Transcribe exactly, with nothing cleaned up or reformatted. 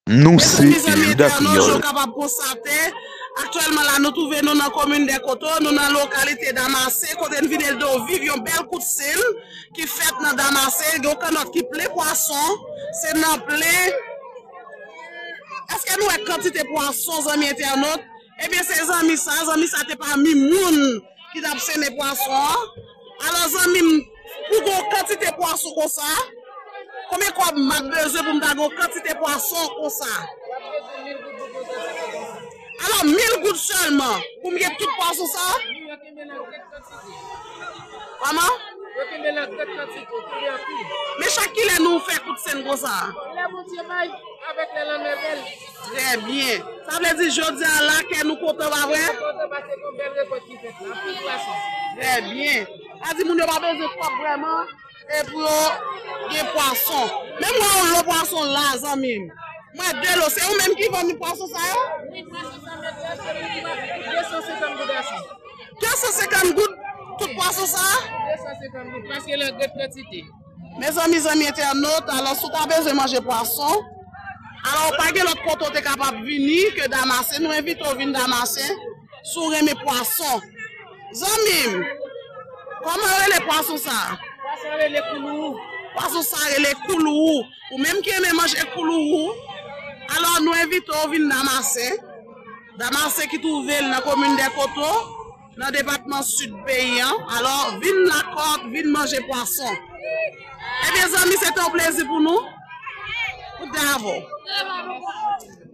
Nou se Elida Kreyòl. Jan w kapab konstate, aktyèlman la, nou twouve nou nan komin Dèkoto, nou nan lokalite Damasen, kote n vin ede w viv yon bèl kout sen ki fèt nan Damasen. Gen yon kannòt ki plen pwason, se nan plen. Èske nou wè kantite pwason, zanmi entènot? Ebyen, se zanmi sa, zanmi sa te pami moun ki t ap sennen pwason an. Alò, zanmi m, pou gen yon kantite pwason konsa, konbyen kòb m ap bezwen pou m ta gen yon kantite pwason konsa? Alò, mil goud sèlman pou m gen tout pwason sa? Kòman? Yo kenbe l an gran kantite, kenbe anpil. Men chak kilè nou fè kout sen konsa? Lè Bondye bay, avèk lè lanmè bèl. Trè byen. Sa vle di jodi a la kè nou kontan, pa vre? Kontan paske gon bèl rekòt ki fèt la, anpil pwason. Trè byen. Sa di moun yo pa bezwen kòb vrèman, e pou yo gen pwason. Men m wè yon lo pwason la, zanmi m. M wè de lo, se ou menm ki vann pwason sa yo? Wi, pwason sa, mèt la, se li ki va de san senkant goud asan. De san senkant goud tout pwason sa? De san senkant goud, paske l an gran kantite. Mezanmi, zanmi entènot, alò, si w ta bezwen manje pwason, alò, pa gen lòt kote w te kapab vini ke Damasen. Nou envite w vin Damasen, si w renmen pwason. Zanmi m, kòman yo rele pwason sa? Pwason rele koulourou. Pwason sa rele koulourou. Ou menm ki renmen manje koulourou, alò, nou envite w vin Damasen. Damasen ki twouve l nan komin Dèkoto, nan depatman Sid peyi an. Alò, vin lakòt, vin manje pwason. Ebyen, zanmi, se te yon plezi pou nou. Pou te avè w.